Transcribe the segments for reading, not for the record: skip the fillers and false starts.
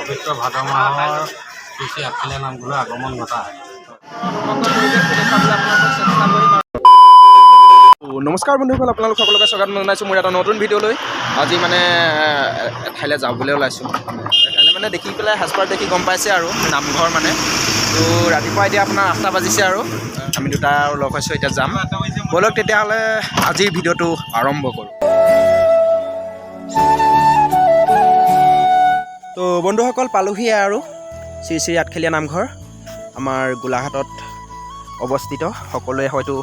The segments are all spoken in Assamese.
পবিত্ৰ ভাদ মাহৰ শ্ৰী শ্ৰী আঠখেলীয়া নামঘৰলৈ আগমন ঘটা হয়। সমগ্ৰ পৰিৱেশটো দেখুৱাবলৈ আপোনালোকক চেষ্টা কৰিম আৰু। নমস্কাৰ বন্ধুসকল, আপোনালোক সকলোকে স্বাগতম জনাইছোঁ মোৰ এটা নতুন ভিডিঅ'লৈ। আজি মানে এঠাইলৈ যাবলৈ ওলাইছোঁ। এঠাইলৈ মানে দেখি পেলাই সাজপাৰ দেখি গম পাইছে আৰু নামঘৰ মানে। তো ৰাতিপুৱা এতিয়া আপোনাৰ 8টা বাজিছে আৰু আমি দুটা আৰু লগ হৈছোঁ, এতিয়া যাম। ব'লক তেতিয়াহ'লে আজিৰ ভিডিঅ'টো আৰম্ভ কৰোঁ। তো বন্ধুসকল, পালোহিয়ে আৰু শ্ৰী শ্ৰী আঠখেলীয়া নামঘৰ আমাৰ গোলাঘাটত অৱস্থিত। সকলোৱে হয়তো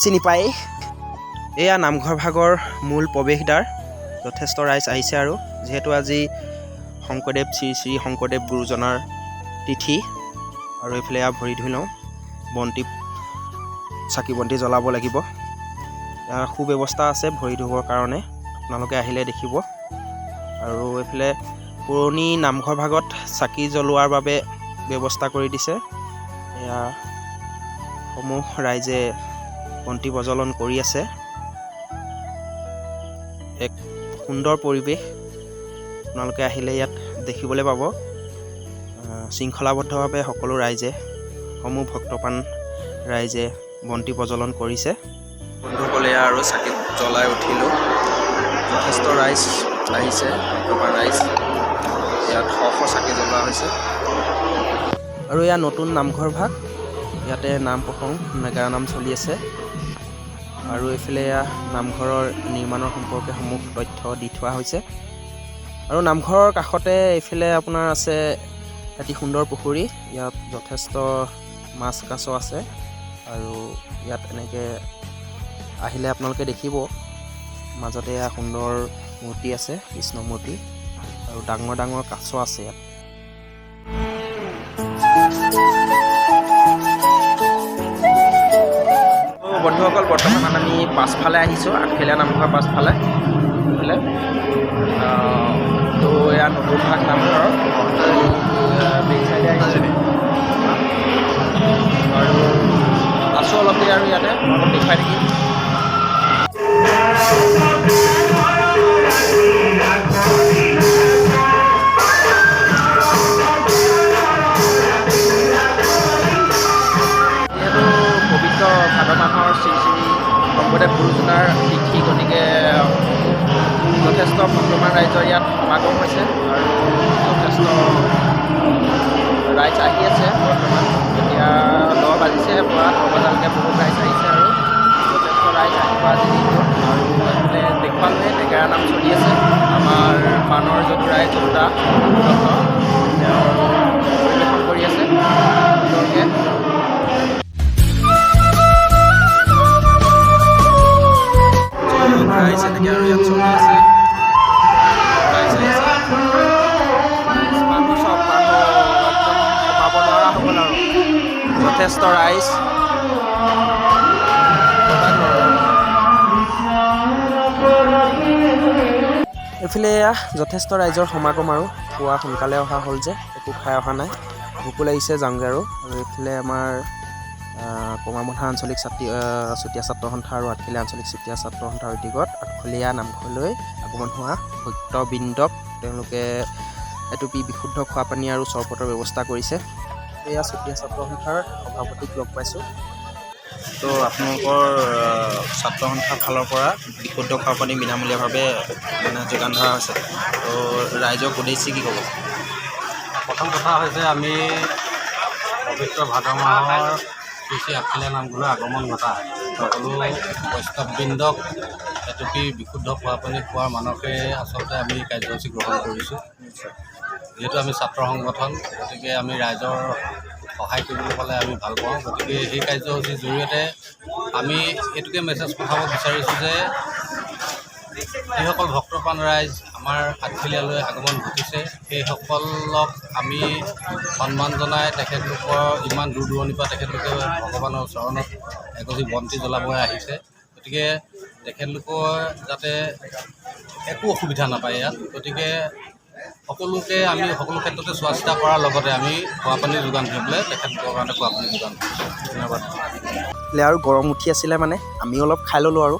চিনি পায়েই। এয়া নামঘৰ ভাগৰ মূল প্ৰৱেশদ্বাৰ। যথেষ্ট ৰাইজ আহিছে আৰু যিহেতু আজি শংকৰদেৱ, শ্ৰী শ্ৰী শংকৰদেৱ গুৰুজনাৰ তিথি। আৰু এইফালে এয়া ভৰি ধুই লওঁ, বন্তি চাকি বন্তি জ্বলাব লাগিব। ইয়াৰ সুব্যৱস্থা আছে ভৰি ধুবৰ কাৰণে, আপোনালোকে আহিলে দেখিব। আৰু এইফালে পুৰণি নামঘৰ ভাগত চাকি জ্বলোৱাৰ বাবে ব্যৱস্থা কৰি দিছে। এয়া সমূহ ৰাইজে বন্তি প্ৰজ্বলন কৰি আছে। এক সুন্দৰ পৰিৱেশ, আপোনালোকে আহিলে ইয়াত দেখিবলৈ পাব। শৃংখলাবদ্ধভাৱে সকলো ৰাইজে, সমূহ ভক্তপ্ৰাণ ৰাইজে বন্তি প্ৰজ্বলন কৰিছে। বন্ধুসকলে, এয়া আৰু চাকি জ্বলাই উঠিলোঁ। যথেষ্ট ৰাইজ আহিছে, ভক্তপ্ৰাণ ৰাইজ। ইয়াত শ শ চাকি জ্বলোৱা হৈছে। আৰু এয়া নতুন নামঘৰ ভাগ, ইয়াতে নাম প্ৰসংগ, নাগাৰা নাম চলি আছে। আৰু এইফালে এয়া নামঘৰৰ নিৰ্মাণৰ সম্পৰ্কে সমূহ তথ্য দি থোৱা হৈছে। আৰু নামঘৰৰ কাষতে এইফালে আপোনাৰ আছে এটি সুন্দৰ পুখুৰী। ইয়াত যথেষ্ট মাছ কাছ আছে আৰু ইয়াত এনেকৈ আহিলে আপোনালোকে দেখিব, মাজতে এয়া সুন্দৰ মূৰ্তি আছে, কৃষ্ণ মূৰ্তি, আৰু ডাঙৰ ডাঙৰ কাছ আছে ইয়াত। তো বন্ধুসকল, বৰ্তমান আমি পাছফালে আহিছোঁ, আঠখেলীয়া নামঘৰৰ পাছফালে এইফালে। তো এয়া নতুন ভাগ নামঘৰৰ বেক চাইডে আহিছোঁ আৰু আছোঁ অলপ দেৰি আৰু ইয়াতে অলপ দেখুৱাই থাকিম। যিহেতু পবিত্ৰ ভাদ মাহৰ শ্ৰী শ্ৰী শংকৰদেৱ গুৰুজনাৰ তিথি, গতিকে যথেষ্ট ভক্তপ্ৰাণ ৰাইজৰ ইয়াত সমাগম হৈছে আৰু যথেষ্ট ৰাইজ আহি আছে। বৰ্তমান এতিয়া 10 বাজিছে, পুৱা 10 বজালৈকে বহুত ৰাইজ আহিছে আৰু যথেষ্ট ৰাইজ আহিব আজি দিনটোত। আৰু এইফালে দেখুৱালোৱে, নেগেৰা নাম চলি আছে। আমাৰ পাণৰ যদুৰাই যদুদা দত্ত, তেওঁ পৰিৱেশন কৰি আছে সুন্দৰকৈ। ৰাইজ এনেকৈ আৰু ইয়াত চলি আছে। ৰাইজ আহিছে, ৰাইজ, মানুহ, চব মানুহ একদম সোমাব নোৱাৰা হৈ গ'ল আৰু যথেষ্ট ৰাইজ। এইফালে এয়া যথেষ্ট ৰাইজৰ সমাগম আৰু পুৱা সোনকালে অহা হ'ল যে একো খাই অহা নাই, ভোকো লাগিছে, যাওঁগৈ আৰু। আৰু এইফালে আমাৰ কমাবন্ধা আঞ্চলিক চুতীয়া ছাত্ৰ সন্থা আৰু আঠখেলীয়া আঞ্চলিক চুতীয়া ছাত্ৰ সন্থাৰ উদ্যোগত আঠখেলীয়া নামঘৰলৈ আগমন হোৱা ভক্তবৃন্দক তেওঁলোকে এটুপি বিশুদ্ধ খোৱা পানী আৰু চৰবতৰ ব্যৱস্থা কৰিছে। এয়া চুতীয়া ছাত্ৰ সন্থাৰ সভাপতিক লগ পাইছোঁ। তো আপোনালোকৰ ছাত্ৰ সন্থাৰ ফালৰ পৰা বিশুদ্ধ খোৱা পানী বিনামূলীয়াভাৱে মানে যোগান ধৰা হৈছে, তো ৰাইজক উদ্দেশ্যি কি ক'ব? প্ৰথম কথা হৈছে, আমি পবিত্ৰ ভাদ মাহৰ শ্ৰী শ্ৰী আঠখেলীয়া নামঘৰলৈ আগমন ঘটা সকলো বৈষ্ণৱবৃন্দক এটুপি বিশুদ্ধ খোৱা পানী খোৱাৰ মানসে আচলতে আমি কাৰ্যসূচী গ্ৰহণ কৰিছোঁ। যিহেতু আমি ছাত্ৰ সংগঠন, গতিকে আমি ৰাইজৰ সহায় কৰিবলৈ পালে আমি ভাল পাওঁ। গতিকে সেই কাৰ্যসূচীৰ জৰিয়তে আমি এইটোকে মেছেজ পঠাব বিচাৰিছোঁ যে যিসকল ভক্তপ্ৰাণ ৰাইজ আমাৰ আঠখেলীয়ালৈ আগমন ঘটিছে, সেইসকলক আমি সন্মান জনাই, তেখেতলোকৰ ইমান দূৰ দূৰণিৰ পৰা তেখেতলোকে ভগৱানৰ চৰণত এগছি বন্তি জ্বলাবলৈ আহিছে, গতিকে তেখেতলোকৰ যাতে একো অসুবিধা নাপায় ইয়াত, গতিকে সকলোকে আমি সকলো ক্ষেত্ৰতে চোৱা চিতা কৰাৰ লগতে আমি খোৱা পানী যোগান ধৰিবলৈ, তেখেতলোকৰ কাৰণে খোৱা পানী যোগান ধৰিছোঁ। ধন্যবাদ। আৰু গৰম উঠি আছিলে, মানে আমি অলপ খাই ল'লোঁ আৰু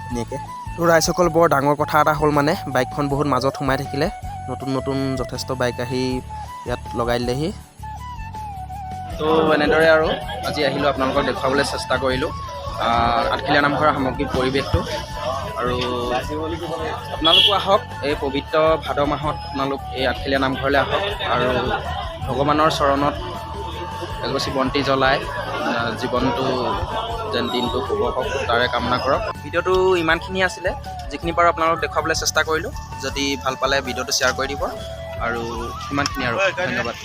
ধুনীয়াকৈ। তো ৰাইজসকল, বৰ ডাঙৰ কথা এটা হ'ল, মানে বাইকখন বহুত মাজত সোমাই থাকিলে। নতুন নতুন যথেষ্ট বাইক আহি ইয়াত লগাই দিলেহি। তো এনেদৰে আৰু আজি আহিলোঁ, আপোনালোকক দেখুৱাবলৈ চেষ্টা কৰিলোঁ আঠখেলীয়া নামঘৰৰ সামগ্ৰিক পৰিৱেশটো। আৰু আপোনালোকো আহক, এই পবিত্ৰ ভাদ মাহত আপোনালোক এই আঠখেলীয়া নামঘৰলৈ আহক আৰু ভগৱানৰ চৰণত এগছি বন্তি জ্বলাই জীৱনটো যেন দিনটো শুভ হওক, তাৰে কামনা কৰক। ভিডিঅ'টো ইমানখিনি আছিলে, যিখিনি পাৰোঁ আপোনালোকক দেখুৱাবলৈ চেষ্টা কৰিলোঁ। যদি ভাল পালে ভিডিঅ'টো শ্বেয়াৰ কৰি দিব। আৰু ইমানখিনি আৰু ধন্যবাদ।